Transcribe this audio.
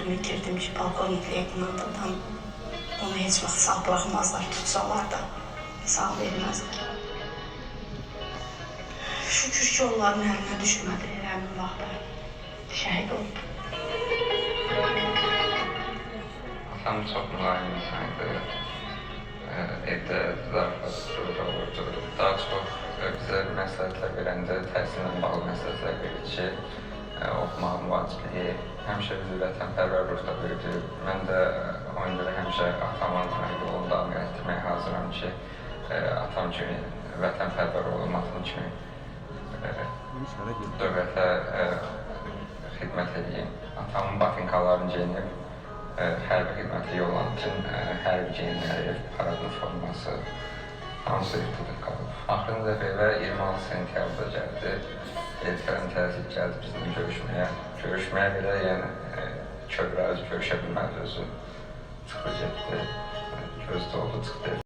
Özümü itirdim ki, polkovnik leytenantdan onu heç vaxt sağ buraxmazlar, tutsalar da sağ verməzlər. Şükür ki, onların əlinə düşmədi elə həmin vaxtda. Şəhid oldu. Atam çox mülayim insan idi. Evdə zarafat olurdu. Daha çox bizə məsləhətlər verəndə təhsillə bağlı məsləhətlər verir ki, oxumağın vacibliyi, həmişə bizi vətənpərvər ruhda böyüdü. Mən də ona görə həmişə atamın yolunu davam etdirməyə hazıram ki, atam kimi vətənpərvər olum, atam kimi dövlətə xidmət edeyim. Atamın batinkalarını geyinib, hərbi xidmətə yollandım. Hərbi geyimləri, paradın forması, hamısı yırtılıb qalıb. Axırıncı dəfə evə 26 sentyabrda gəldi. Elxan tələsik gəldi bizimlə görüşməyə. Görüşməyə belə, yəni Kübra özü görüşə bilmədi özü. Çıxdı getdi. Göz doldu, çıxdı.